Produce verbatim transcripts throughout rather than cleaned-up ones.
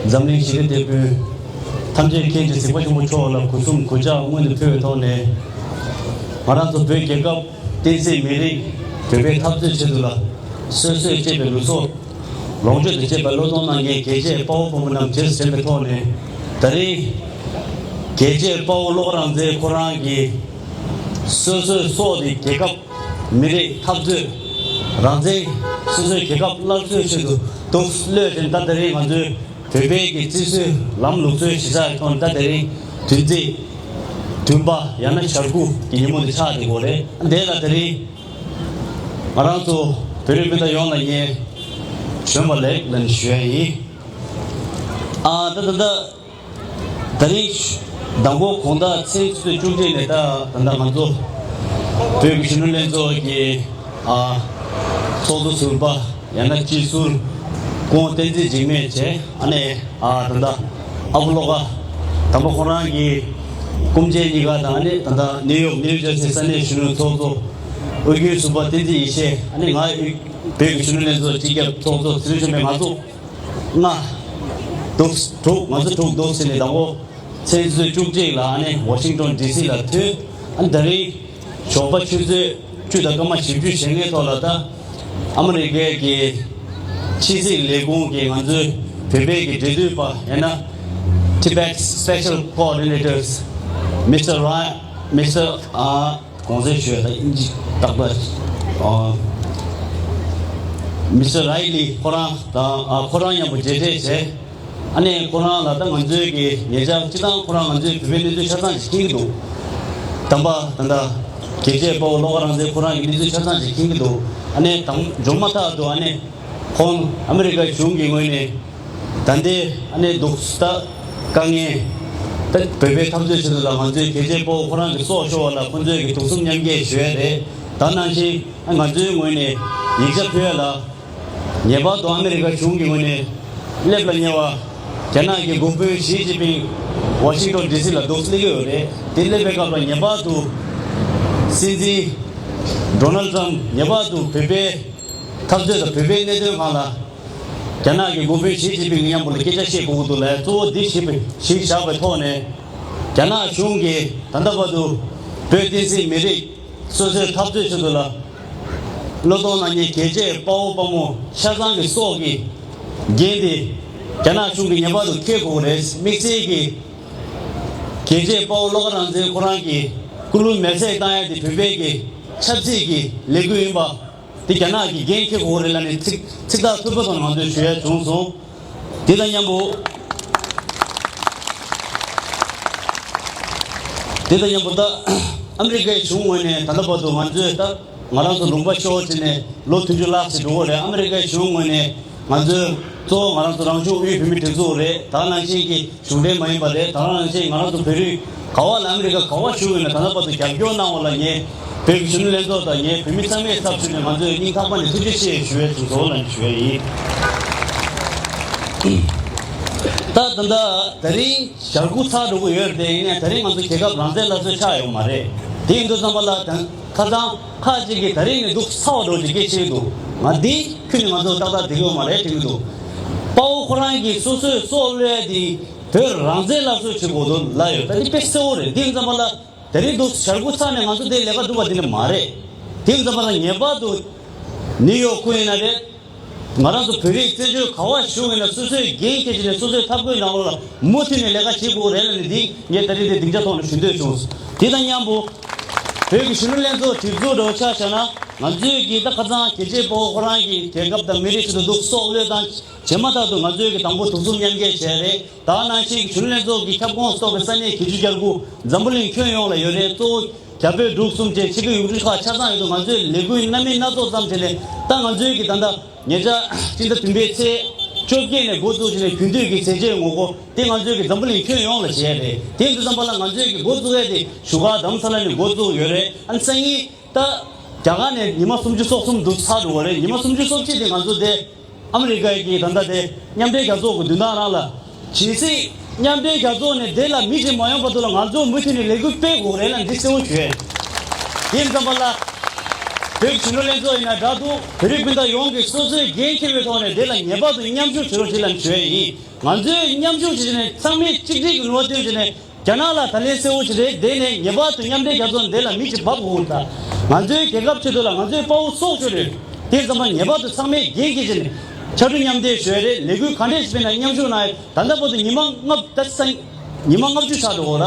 འཛམ་གླིང་ཞི་བདེ་དེད་དཔོན་ཐམས་ཅད་མཁྱེན་ཅིང་གཟིགས་པ་ཆེན་པོ་མཆོག་ལ་སྒོ་གསུམ་གུས་ཕྱག་སྔོན་དུ་ཕུལ་བའི་ཐོག་ནས། ང་རང་ཚོ་བོད་རྒྱལ་ཁབ་བསྟན་སྲིད་མི་རིགས་བོད་པའི་འཐབ་རྩོད་ཆེད་དུ་ལ་སོ་སོས་གཅེས་པའི་ལུས་སྲོག་ལོངས་སྤྱོད་དུ་བྱས་པའི་བློས་གཏོང་གནང་མཁན་རྒྱལ་གཅེས་དཔའ་བོ་དཔའ་མོ་རྣམས་རྗེས་སུ་དྲན་པའི་ཐོག་ནས། ད་རེས་རྒྱལ་གཅེས་དཔའ་བོ་བློ་དགའ་རང་བཙན་ཁོ་རང་གིས་སོ་སོའི་སྲོག་དེ་རྒྱལ་ཁབ་མི་རིགས་འཐབ་རྩོད། རང་བཙན། སོ་སོའི་རྒྱལ་ཁབ་སླར་གསོའི་ཆེད་དུ་སྡུག་བློས་བྱས། ད་ད་རེས་ང་ཚོའི་བོད་པའི་གི་བརྩི་སྲོལ་ལམ་ལུགས་སྲོལ་གཞི་བཞག་གི་ཐོག་ནས། ད་ད་རེས་བདུན་ཚེས་བདུན་པ་ཡང་ན་ཞག་དགུ་གི་ཉིན་མོ་དེ་ཆགས་བསྡད་ཡོད་རེད། དེ་ལ་ད་རེས་ང་རང་ཚོ་བོད་རིགས་སྤུན་ཟླ་ཡོངས་ལ་ངས་བྱོན་པ་ལེགས་ལབ་ནས་ཞུ་ཡ་ཡིན། ཨ། ད་ད་ད། ད་རིང་། མདང་དགོང་དགོང་དག་མཚན་ཆུ་ཚོད་བཅུ་གཅིག་ནས་ད་ད་ལྟ་ང་ཚོ་བོད་ཀྱི་གཞོན་ནུ་ལྷན་ཚོགས་ཀྱི་ཨ་ཚོགས་གཙོ་ཟུར་པ་ཡང་ན་སྤྱི་ཟུར་སྐུ་ངོ་བསྟན་འཛིན་འཇིགས་མེད་བྱས། ཨ་ནས་ཨ་ད་ལྟ་ཨ་ཁུ་བློ་དགའ་དམ་པ་ཁོ་རང་གི་སྐུ་མཆེད་གཉིས་ཀ་དང་། ཨ་ནས་ད་ལྟ་ནིའུ་ཡོག་ནིའུ་ཇར་སི་ས་གནས་གཞོན་ནུ་ཚོགས་གཙོ་དབུས་རྒྱུན་ཟུར་པ་བསྟན་འཛིན་ཡེ་ཤེས། ཨ་ནས་ང་བོད་ཀྱི་གཞོན་ནུ་ལྷན་ཚོགས་སྤྱི་ཁྱབ་ཚོགས་གཙོ་ཚེ་རིང་ཆོས་འཕེལ། ང་ཚོ་ལྔ་འདུག་དྲུག་ང་ཚོ་དྲུག་འདུག་ཟེར་ནས། དང་པོ་ཚེས་བཅུ་གཅིག་ལ་ཨ་ནི་ཝ་ཤིང་ཏོན་ཌི་སི་ལ་ཐོན། ཨ་ནི་ད་རིང་ཞོགས་པ་ཆུ་ཚོད་བཅུ་དང་སྐར་མ་བཞི་བཅུ་ཞེ་ལྔའི་ཐོག་ལ། ད་ཨ་མི་རི་ཀའི་གི་ཕྱི་སྲིད་ལས་ཁུངས་ཀྱི་ང་ཚོའི་བོད་པའི་གི་འབྲེལ་མཐུད་པ་ཡང་ན་Tibet Special Coordinators Mister Ra- Mister ཨ། གོང་ཚེ་ཞུས་ད་ཨིན་ཇི་རྟག་པར། ཨ། མི་སི་ཊར་རའི་ལི་ཁོ་རང་དང་། ཨ། ཁོ་རང་མཉམ་པོ་མཇལ་འཕྲད་བྱས། ཨ་ནི་ཁོ་རང་ལ་ད་ང་ཚོའི་གི་ཉེ་ཆར་སྤྱི་བཏང་ཁོ་རང་ང་ཚོའི་བོད་པའི་གནས་ཚུལ་ཆ་ཚང་ཞིག་མཁྱེན་གྱི་འདུག་དམ་པ་ད་ལྟ་རྒྱལ་གཅེས་དཔའ་བོ་བློ་དགའ་རང་བཙན་ཁོ་རང་གི་གནས་ཚུལ་ཆ་ཚང་ཞིག་མཁྱེན་གྱི་འདུག་ཨ་ནི་དང་མཇུག་མ་ཐག་ཏུ་ཨ་ནི། ཁོང་ཨ་མི་རི་ཀ་གཞུང་གི་ངོས་ནས་ད་ལྟའི་ཨ་ནི་སྡུག་ད་དཀའ་ངལ། ད་བོད་པའི་འཐབ་རྩོད་ཆེད་དུ་ལ་ང་ཚོའི་རྒྱལ་གཅེས་དཔའ་བོ་ཁོ་རང་གི་སྲོག་ཤོར་བ་ལ་ཁོང་ཚོས་ཀྱི་ཐུགས་སེམས་མཉམ་སྐྱེད་ཞུ་ཡ་རེད། ད་ནང་བཞིན་ང་ཚོའི་ངོས་ནས་ཡིག་ཆ་ཕུལ་ཡ་ལ། ངེས་པར་དུ་ཨ་མི་རི་ཀ་གཞུང་གི་ངོས་ནས་སླེབས་ལ་ཉེ་བ། རྒྱ་ནག་གི་འགོ་དཔོན་ཞི་ཅིན་ཕིང་ཝ་ཤིང་ཏོན་ཌི་སི་ལ་འདུག་སླེབས་ཀྱི་ཡོད་རེད། དེ་སླེབས་པའི་སྐབས་ལ་ངེས་པར་དུ་སྲིད་འཛིན་ཌོ་ནལ་ཊམ་ངེས་པར་དུ་བོད་པའི་འཐབ་རྩོད་དང་བོད་པའི་གནད་དོན་སྒང་ལ། རྒྱ་ནག་གི་འགོ་དཔོན་ཞི་ཅིན་ཕིང་མཉམ་པོ་ལ་སྐད་ཆ་བཤད་དགོས་ཀྱི་འདུག་ལབ། གཙོ་བོ་འདི་གཞི་གཞི་བཞག་པའི་ཐོག་ནས། རྒྱ་ནག་གཞུང་གིས་ད་ལྟ་བར་དུ་བོད་བསྟན་སྲིད་མི་རིགས་སོ་སོའི་འཐབ་རྩོད་ཆེད་དུ་ལ་བློས་གཏོང་གནང་མཁན་རྒྱལ་གཅེས་དཔའ་བོ་དཔའ་མོ་ཆ་ཚང་གི་སྲོག་གི་འགན་དེ་རྒྱ་ནག་གཞུང་གིས་ངེས་པར་དུ་འཁྱེར་དགོས་རེད། དམིགས་བསལ་གྱི་རྒྱལ་གཅེས་དཔའ་བོ་བློ་དགའ་རང་བཙན་ཁོ་རང་གི་སྐུ་ལུས་མེར་སྲེག་བཏང་ཡ་དེ་བོད་པའི་གི་ཆབ་སྲིད་ཀྱི་ལས་འགུལ་ཡིན་པ། དེ་རྒྱ་ནག་གིས་འགན་འཁྱེར་དགོས་རེད་ལབ་ནས་ཚིག་ཚིག་ཐག་ཐུག་པ་སོང་ང་ཚོས་ཞུ་ཡ་བྱུང་སོང་། དེ་དང་མཉམ་པོ། དེ་དང་མཉམ་པོ་ད་ཨ་མི་རི་ཀའི་གཞུང་ངོས་ནས་ད་ལྟ་བར་དུ་ང་ཚོས་ད་ང་རང་ཚོ་ལུང་པ་ཤོར་བྱས་ནས་ལོ་བདུན་ཅུ་ལྷག་ཅིག་འགྲོ་གི་རེད། ཨ་མི་རི་ཀའི་གཞུང་ངོས་ནས་ང་ཚོའི་གཙོ་བོ་ང་རང་ཚོ་རང་སྐྱོང་དབུས་བོད་མིའི་སྒྲིག་འཛུགས་རེད། ད་ག་ནང་བཞིན་གྱི་གཞུང་འབྲེལ་མ་ཡིན་པ་རེད། ད་ག་ནང་བཞིན་ང་རང་ཚོ་བོད་རིགས་ག་བ་ལ་ཨ་མི་རི་ཀ་ག་བ་བཞུགས་ཡོད་ན་ད་ལྟ་བར་དུ་རྒྱབ་སྐྱོར་གནང་བ་ལ་ངས་བོད་ཀྱི་གཞོན་ནུ་ལྷན་ཚོགས་དང་ངས་བོད་མི་ཚང་མའི་ཚབ་ཞུས་ནས་ང་ཚོས་སྙིང་ཐག་པ་ནས་ཐུགས་རྗེ་ཆེ་ཞུ་བའི་གཟུགས་གཙོ་བོ་ལ་ཞུ་བ་ཡིན། ད་ད་ལྟ་ད་རིང་ཞག་དགུ་ཚར་འགྲོ་གི་ཡོད་རེད། ཡིན་ནའི་ད་རིང་ང་ཚོ་རྒྱལ་ཁབ་རང་བཙན་སླར་གསོ་ཆགས་ཡོད་མ་རེད། དེ་ཡིན་དུས་ཙམ་པ་ལ་ད་ཁ་སང་ཁ་ཅིག་གིས་ད་རིང་ནས་སྡུག་ཚ་བ་འགྲོ་ཅིག་སྐད་ཆེ་འདུག་ང་འདི་ཁྱོན་ནས་ང་ཚོ་ཏག་ཏག་བསྡད་ཀྱི་ཡོད་མ་རེད་དྲན་གྱི་འདུག་དཔའ་བོ་ཁོ་རང་གིས་སོ་སོའི་སྲོག་བློས་ཏེ་བོད་རང་བཙན་སླར་གསོ་བྱེད་དགོས་འདུག་ལབ་ཡོད། ད་འདི་དཔེ་གསལ་བོ་རེད། འདི་ཡིན་ཙམ་པ་ལ་ད་རིང་འདུག་ཞག་དགུ་ཚར་ནས་ང་ཚོ་འདི་ལས་ཀ་སྒྲུབ་པ་འདི་འདྲ་མ་རེད། དེ་ཡིན་ཙམ་པ་ལ་ངེས་པར་དུ་ནིའུ་ཡོག་ཁུལ་ཡིན་ན་རེད། ང་རང་ཚོ་བོད་རིགས་བཙན་བྱོལ་ག་བ་བཞུགས་ཡིན་ན་སོ་སོའི་འགན་འཁྱེར་བྱས་ནས་སོ་སོའི་འཐབ་རྒོལ་ནང་ལོགས་ལ་མུ་མཐུད་ནས་ལས་ཀ་བྱེད་དགོས་རེད་ལབ་ནས་འདི་ངས་ད་རིང་འདི་སྡིངས་ཆ་ཐོག་ནས་ཞུ་འདོད་བྱུང་། དེ་དང་མཉམ་པོ། བོད་ཀྱི་གཞོན་ནུ་ལྷན་ཚོགས་གྲོས་ཚོགས་འགྲོ་ཆ་བཞག་ན་ང་ཚོས་ཀྱིས་ད་ཁ་སང་རྒྱལ་གཅེས་དཔའ་བོ་ཁོ་རང་གིས་རྒྱལ་ཁབ་དང་མི་རིགས་ཆེད་དུ་སྡུག་སྲོག་བློས་བཏང་བྱས་མ་ཐག་ཏུ་ང་ཚོས་ཀྱིས་དང་པོ་ཐུགས་སེམས་མཉམ་སྐྱེད་བྱས་རེད། ད་ག་ནང་བཞིན་གཞོན་ནུ་ལྷན་ཚོགས་ཀྱི་ཁྱབ་ཁོངས་སུ་གཏོགས་པའི་ས་གནས་བརྒྱད་ཅུ་གྱ་དགུ་འཛམ་བུ་གླིང་ཁྱོན་ཡོངས་ལ་ཡོད་རེད། གཙོ་བོ་རྒྱ་བོད་འབྲུག་གསུམ་བཅས་ཕྱི་རྒྱལ་ཡུལ་གྲུ་ཁག་ཆ་ཚང་ཡོད་དུས་ང་ཚོས་ལས་འགུལ་སྣ་མིན་སྣ་ཚོགས་བརྩམས་བྱས་ནས་ད་ང་ཚོའི་གི་ད་ལྟ་ཉེ་ཆར་སྤྱི་ཟླ་བདུན་པའི་ཚེས་བཅོ་བརྒྱད་ནས་འགོ་བཙུགས་བྱས་ནས་རྒྱུན་མཐུད་ཀྱི་མཛད་རྗེས་ངོ་རྒོལ་དེ་ང་ཚོའི་གི་འཛམ་བུ་གླིང་ཁྱོན་ཡོངས་ལ་བྱས་རེད། དེ་ཡིན་དུས་ཙམ་པ་ལ་ང་ཚོའི་གི་འགོ་བཙུགས་ཡས་དེ་བཞུགས་སྒར་རྡ་རམ་ས་ལ་ནས་འགོ་བཙུགས་ཡོད་རེད། ཨ་ནི་སང་ཉིན་ད་རྒྱ་གར་ནས་ཉི་མ་སུམ་ཅུ་སོ་གསུམ་འདུག་ཚར་འགྲོ་བ་རེད། ཉི་མ་སུམ་ཅུ་སོ་གཅིག་དེ་ང་ཚོ་དེ་ཨ་མི་རི་ཀའི་གི་ད་ལྟ་དེ་མཉམ་འབྲེལ་རྒྱལ་ཚོགས་ཀྱི་མདུན་ཐང་རང་ལ། ཇི་སྲིད་མཉམ་འབྲེལ་རྒྱལ་ཚོགས་ནས་དེ་ལ་མི་གཅིག་མ་ཡོང་བར་དུ་ལ་ང་ཚོ་མུ་མཐུད་ནས་ལས་འགུལ་སྤེལ་དགོས་རེད་ལ་འདི་གསལ་བོ་ཞུ་ཡས། དེ་ཡིན་ཙམ་པ་ལ། བོད་གཞོན་ནུ་ལྷན་ཚོགས་ཡིན་ན་འདྲ་འདུག་བོད་རིགས་སྤུན་ཟླ་ཡོངས་ཀྱིས་སོ་སོའི་འགན་འཁྱེར་བའི་ཐོག་ནས་དེ་ལ་ངེས་པར་དུ་མཉམ་ཞུགས་བྱེད་རོགས་བྱེད་ལ་ཞུ་ཡ་ཡིན། ང་ཚོས་མཉམ་ཞུགས་བྱས་ནས་ཚང་མས་གཅིག་སྒྲིལ་གྱི་ནུས་པ་བཏོན་བྱས་ནས་རྒྱ་ནག་ལ་ད་ལན་གསལ་བོ་ཞིག་རེད། དེ་ནས་ངེས་པར་དུ་མཉམ་འབྲེལ་རྒྱལ་ཚོགས་ནས་དེ་ལ་མི་གཅིག་འབབ་དགོས་ད། ང་ཚོའི་རྒྱལ་ཁབ་ཆེད་དུ་ལ་ང་ཚོའི་དཔའ་བོ་སྲོག་ཤོར་རེད། དེ་ཙམ་པ་ངེས་པར་དུ་ཚང་མས་འགན་འཁྱེར་བྱས་ནས་ཕྱར་གྲུ་མཉམ་འདེགས་ཞུ་ཡ་རེད། ལས་འགུལ་ག་འདྲས་ཤིག་སྤེལ་ན་མཉམ་ཞུགས་གནང་ཡ། ད་ལྟ་བར་དུ་ཉི་མ་ལྔ་ད་ས་ཉི་མ་ལྔ་བཅུ་ཆགས་འགྲོ་གོ་ར།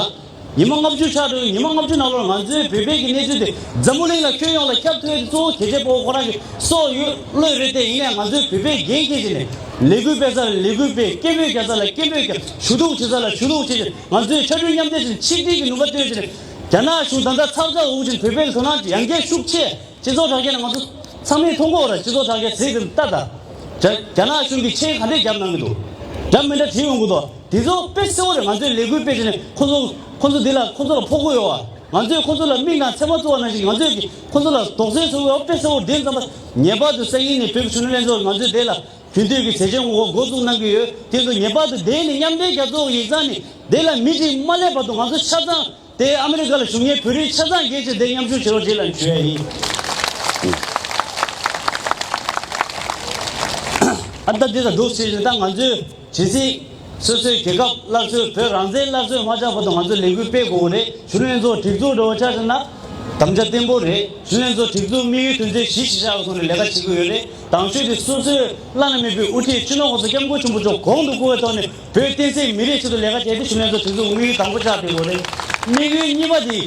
ཉི་མ་ལྔ་བཅུ་ཆགས་འགྲོ། ཉི་མ་ལྔ་བཅུ་ནང་ལོགས་ང་ཚོའི་བོད་པའི་གི་གནས་ཚུལ་དེ་འཛམ་བུ་གླིང་ལ་ཁྱོན་ཡོངས་ལ་ཁྱབ་ཐུབ་ཡ་དེ་གཙོ་བོ་གལ་ཆེ་པོ་ཁོ་རང་གི་སྲོག་ཡོད་བློས་རེད་དེ། ཡིན་ནའི་ང་ཚོའི་བོད་པའི་འགན་འཁྱེར་བྱས་ནས་ལས་འགུལ་སྤེལ་ས་ལ་ལས་འགུལ་སྤེལ། སྐད་འབོད་རྒྱག་ས་ལ་སྐད་འབོད་རྒྱག་ཞུ་གཏུག་བྱེད་ས་ལ་ཞུ་གཏུག་བྱེད། ང་ཚོས་ཕྱར་གྲུ་མཉམ་འདེགས་བྱས་ནས་ཆིག་སྒྲིལ་གྱི་ནུས་པ་བཏོན་བྱས་ནས་རྒྱ་ནག་གཞུང་ད་ལྟ་ཚགས་ཚགས་འུར་བྱས་ནས་བོད་པའི་དོ་སྣང་ཡང་བསྐྱར་ཤུགས་ཆེ། སྤྱི་ཚོགས་དྲ་རྒྱ་ནས་ང་ཚོ་ཚང་མས་མཐོང་གི་ཡོད་རེད། སྤྱི་ཚོགས་དྲ་རྒྱ་གཟིགས་དེ་ལྟ་ད། རྒྱ་རྒྱ་ནག་གཞུང་གིས་ཆེད་ག་འདྲས་རྒྱབ་གནང་གི་འདུག་འདྲ་མི་འདྲ་བྲིས་ཡོང་གི་འདུག་དེ་ཚོ་དཔེ་གསལ་བོ་རེད། ང་ཚོས་ལས་འགུལ་སྤེལ་བྱས་ནས་ཁོ་ཚོ་ཁོ་ཚོ་འདི་ལ་ཁོ་ཚོ་ལ་ཕོག་གི་ཡོད་བ། ང་ཚོས་ཁོ་ཚོ་ལ་མིག་ནང་མཚན་མ་བཙུགས་པ་ནང་བཞིན་ང་ཚོས་ཀྱི་ཁོ་ཚོ་ལ་དོགས་སེལ་བཟོ་གི་ཡོད་དཔེ་གསལ་བོ་རེད། དེ་ཙམ་པ་ངེས་པར་དུ་སང་ཉིན་ནས་བོད་ཀྱི་གཞོན་ནུ་ལྷན་ཚོགས་ང་ཚོས་དེ་ལ་རྒྱུན་མཐུད་ཀྱི་བྱས་རྗེས་ངོ་རྒོལ་འགོ་འཛུགས་གནང་གི་ཡོད། དེ་ཚོ་ངེས་པར་དུ་དེ་ནས་མཉམ་འབྲེལ་རྒྱལ་ཚོགས་ཀྱི་ཡིག་ཚང་ནས་དེ་ལ་མི་གཅིག་མ་སླེབས་བར་དུ་ང་ཚོ་ཆ་ཚང་དེ་ཨ་མི་རི་ཀ་ལ་བཞུགས་མཁན་བོད་རིགས་ཆ་ཚང་གིས་ཅིག་དེ་མཉམ་ཞུགས་བྱེད་རོགས་བྱེད་ལ་ཞུ་ཡ་ཡིན། ཨ་ད་འདི་ལ་འདུག་ཟེར་ན་ད་ང་ཚོས་ཇི་སྲིད་སོ་སོའི་རྒྱལ་ཁབ་སླར་གསོའི་བོད་རང་བཙན་སླར་གསོ་མ་ཆགས་བར་དུ་ང་ཚོས་ལས་འགུལ་སྤེལ་དགོས་ཀྱི་རེད། གཞོན་ནུ་ལྷན་ཚོགས་སྒྲིག་འཛུགས་འགྲོ་བ་ཆ་བཞག་ན་དམ་བཅའ་བརྟན་པོ་རེད། གཞོན་ནུ་ལྷན་ཚོགས་སྒྲིག་འཛུགས་དམིགས་ཡུལ་དོན་ཚན་བཞི་གཞིར་བཞག་པའི་ཐོག་ནས་ལས་ཀ་བྱེད་ཀྱི་ཡོད་རེད། དང་ཤོས་དེ་སོ་སོའི་བླ་ན་མེད་པའི་དབུ་ཁྲིད་སྤྱི་ནོར་༸གོང་ས་༸སྐྱབས་མགོན་ཆེན་པོ་མཆོག་གོང་དུ་བཀུར་བའི་ཐོག་ནས་བོད་བསྟན་སྲིད་མི་རིགས་ཆེད་དུ་ལས་ཀ་བྱས་ཏེ་གཞོན་ནུ་ལྷན་ཚོགས་སྒྲིག་འཛུགས་དམིགས་ཡུལ་དང་པོ་ཆགས་བསྡད་ཡོད་རེད། དམིགས་ཡུལ་གཉིས་པ་དེ་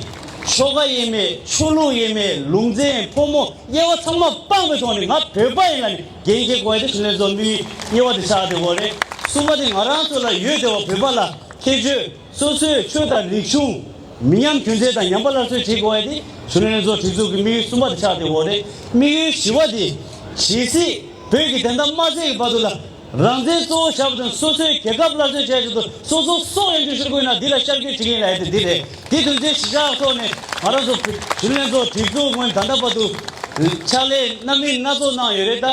ཆོལ་ཁ་ཡས་མས། ཆོས་ལུགས་ཡས་མས། ལུང་ཚན། ཕོ་མོ་དབྱེ་བ་ཚང་མ་སྤངས་པའི་ཐོག་ནས་ང་བོད་པ་ཡིན་ལབ་ནས་འགན་འཁྱེར་དགོས་ཡ་དེ་གཞོན་ནུ་ལྷན་ཚོགས་དམིགས་ཡུལ་གཉིས་པ་དེ་ཆགས་བསྡད་ཡོད་རེད། གསུམ་པ་དེ་ང་རང་ཚོ་ལ་ཡོད་བསྡད་པ་བོད་པ་ལ་ཁྱད་ཆོས། སོ་སོའི་ཆོས་དང་རིག་གཞུང་མི་ཉམས་རྒྱུན་འཛིན་དང་ཉམས་པ་སླར་གསོ་བྱེད་དགོས་ཡ་དེ་གཞོན་ནུ་ལྷན་ཚོགས་སྒྲིག་འཛུགས་ཀྱི་དམིགས་ཡུལ་གསུམ་པ་དེ་ཆགས་བསྡད་ཡོད་རེད། དམིགས་ཡུལ་བཞི་པ་དེ་ཇི་སྲིད་བོད་ཀྱི་བདེན་མཐའ་མ་གསལ་གྱི་བར་དུ་ལ་རང་བཙན་གཙོ་བོ་བཞག་པ་དང་སོ་སོའི་རྒྱལ་ཁབ་སླར་གསོ་བྱས་ཆེད་དུ་སོ་སོ་སྲོག་ཡང་བཅད་ཤོར་དགོས་ན་འདི་ལ་ཤར་བསྐྱོད་བྱེད་ཀྱི་ཡིན་ལབ་ཡ་དེ་འདི་རེད། དེ་དོན་ཚན་བཞི་ཆ་ཐོག་ནས་ང་རང་ཚོ་གཞོན་ནུ་ལྷན་ཚོགས་སྒྲིག་འཛུགས་ངོས་ད་ལྟ་བར་དུ་ཕྱག་ལས་སྣ་མིན་སྣ་ཚོགས་གནང་ཡོད་རེད། ད་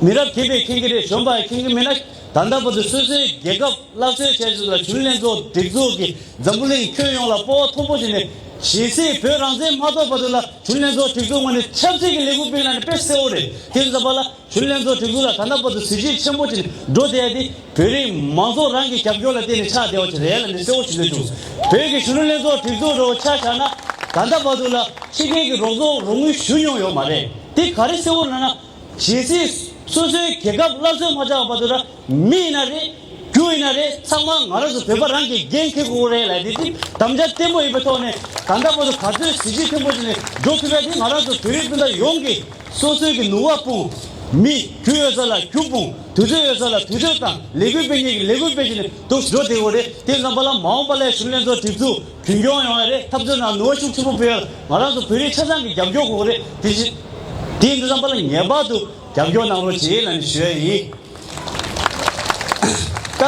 མི་རབས་རྒན་པས་མཁྱེན་གྱི་རེད། གཞོན་པས་མཁྱེན་གྱི་མེད་ན་ད་ལྟ་བར་དུ་སོ་སོའི་རྒྱལ་ཁབ་སླར་གསོའི་ཆེད་དུ་ལ་གཞོན་ནུ་ལྷན་ཚོགས་སྒྲིག་འཛུགས་ཀྱིས་འཛམ་བུ་གླིང་ཁྱོན་ཡོངས་ལ་སྤོབས་པ་མཐོན་པོ་བྱས་ནས་ཇི་སྲིད་བོད་རང་བཙན་མ་ཐོབ་བར་དུ་ལ་གཞོན་ནུ་ལྷན་ཚོགས་སྒྲིག་འཛུགས་ངོས་ནས་ཆབ་སྲིད་ཀྱི་ལས་འགུལ་སྤེལ་གནང་ནས་དཔེ་གསལ་བོ་རེད། དེ་ཙམ་པ་ལ་གཞོན་ནུ་ལྷན་ཚོགས་སྒྲིག་འཛུགས་ལ་ད་ལྟ་བར་དུ་གཟི་བརྗིད་ཆེན་པོ་ཅིག་འགྲོ་བསྡད་དེ་བོད་རིགས་མང་ཚོགས་རང་གི་རྒྱབ་སྐྱོར་ལ་བརྟེན་ནས་ཆགས་བསྡད་པ་ཅིག་རེད་ལབ་ནས་གསལ་བོ་ཞུ་འདོད་བྱུང་། བོད་ཀྱི་གཞོན་ནུ་ལྷན་ཚོགས་སྒྲིག་འཛུགས་འགྲོ་ཆ་བཞག་ན་ད་ལྟ་བར་དུ་ལ་ཕྱི་རྒྱལ་གྱི་རོགས་ཚོགས་རོགས་དངུལ་ཞུ་མྱོང་ཡོད་མ་རེད། དེ་ག་རེ་གསལ་བོ་ལབ་ན། ཇི་སྲིད་སོ་སོའི་རྒྱལ་ཁབ་སླར་གསོ་མ་ཆགས་བར་དུ་ལ་མི་ཡིན་ན་རེད། རྒྱུ་ཡིན་ན་རེད། ཚང་མ་ང་རང་ཚོ་བོད་པ་རང་གིས་འགན་འཁྱེར་དགོས་རེད་ལབ་དེ་དེ་དམ་བཅའ་བརྟན་པོ་ཡིན་པའི་ཐོག་ནས་ད་ལྟ་བར་དུ་ག་ཚོད་གཟི་བརྗིད་ཆེན་པོ་ཞིག་ནས་འགྲོ་ཐུབ་པ་དེ་ང་རང་ཚོ་བོད་རིགས་སྤུན་ཟླ་ཡོངས་ཀྱིས་སོ་སོའི་གི་ནུས་པ་སྤུངས། མི་རྒྱུ་ཡོད་ས་ལ་རྒྱུ་སྤུངས། དུས་ཚོད་ཡོད་ས་ལ་དུས་ཚོད་བཏང་། ལས་འགུལ་སྤེལ་མཁན་གྱིས་ལས་འགུལ་སྤེལ་བྱས་ནས་འདུག་འགྲོ་བསྡད་དགོས་རེད། དེ་ཙམ་པ་ལ་མ་འོངས་པ་ལ་གཞོན་ནུ་ལྷན་ཚོགས་སྒྲིག་འཛུགས་རྒྱུན་འཁྱོངས་ཡོང་ཡ་རེད། འཐབ་རྩོད་ནང་ནུས་པ་ཤུགས་ཆེན་པོ་སྤེལ་ཡ་ང་རང་ཚོ་བོད་རིགས་ཆ་ཚང་གི་རྒྱབ་སྐྱོར་དགོས་རེད། དེ་བཞིན་དེ་ཡིན་དུས་ཙམ་པ་ལ་ངེས་པར་དུ་རྒྱབ་སྐྱོར་གནང་རོགས་བྱེད་ལབ་ནས་ཞུ་ཡ་ཡིན། ད་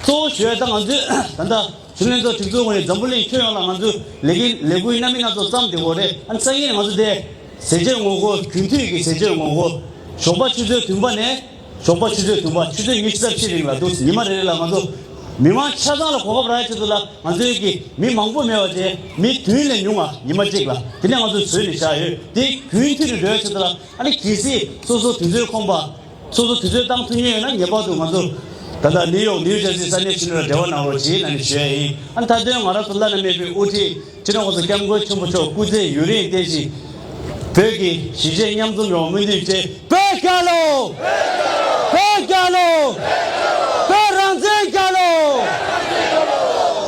གཙོ་བོ་ཞུ་ཡ་ད་ང་ཚོས་ད་ལྟ་གཞོན་ནུ་ལྷན་ཚོགས་སྒྲིག་འཛུགས་ངོས་ནས་འཛམ་བུ་གླིང་ཁྱོན་ཡོངས་ལ་ང་ཚོས་ལས་འགུལ་ལས་འགུལ་སྣ་མིན་སྣ་ཚོགས་བརྩམས་བསྡད་ཡོད་རེད། ཨ་ནི་སང་ཉིན་ང་ཚོ་དེ་ཟས་བཅད་ངོ་རྒོལ། རྒྱུན་མཐུད་ཀྱི་ཟས་བཅད་ངོ་རྒོལ། ཞོགས་པ་ཆུ་ཚོད་བདུན་པ་ནས། ཞོགས་པ་ཆུ་ཚོད་བདུན་པ། ཆུ་ཚོད་ཉི་ཤུ་རྩ་བཞི་རིང་ལ་འདུག་ཉི་མ་རེ་རེ་ལ་ང་ཚོ་མི་མང་ཆ་ཚང་ལ་གོ་སྐབས་རག་ཆེད་དུ་ལ་ང་ཚོའི་གི་མི་མང་པོ་མེད་པ་བྱས་མི་བདུན་ལས་ཉུང་བ་ཉི་མ་གཅིག་ལ་དེ་ནས་ང་ཚོས་བཟོས་ནས་བཞག་ཡོད། དེ་རྒྱུན་མཐུད་ནས་འགྲོ་ཡ་ཆེད་དུ་ལ་ཨ་ནི་གལ་སྲིད་སོ་སོ་དུས་ཚོད་ཁོམ་པ་སོ་སོ་དུས་ཚོད་བཏང་ཐུབ་མཁན་ཡོད་ན་ངེས་པར་དུ་ང་ཚོ་ད་ལྟ་ནིའུ་ཡོག་ནིའུ་ཇར་སི་ས་གནས་གཞོན་ནུ་ལ་འབྲེལ་བ་གནང་རོགས་གྱིས་ལབ་ནས་ཞུ་ཡ་ཡིན། ཨ་ནི་མཐའ་དོན་ང་རང་ཚོ་བླ་ན་མེད་པའི་དབུ་ཁྲིད་སྤྱི་ནོར་༸གོང་ས་༸སྐྱབས་མགོན་ཆེན་པོ་མཆོག་སྐུ་ཚེ་ཡུན་རིང་བརྟན་ཞིང་། བོད་ཀྱི་གཞིས་བྱེས་མཉམ་འཛོམས་ཡོང་བ་སྨོན་འདུན་བཅས། བོད་རྒྱལ་ལོ། བོད་རྒྱལ་ལོ། བོད་རང་བཙན་རྒྱལ་ལོ།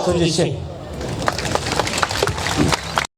ཐུགས་རྗེ་ཆེ།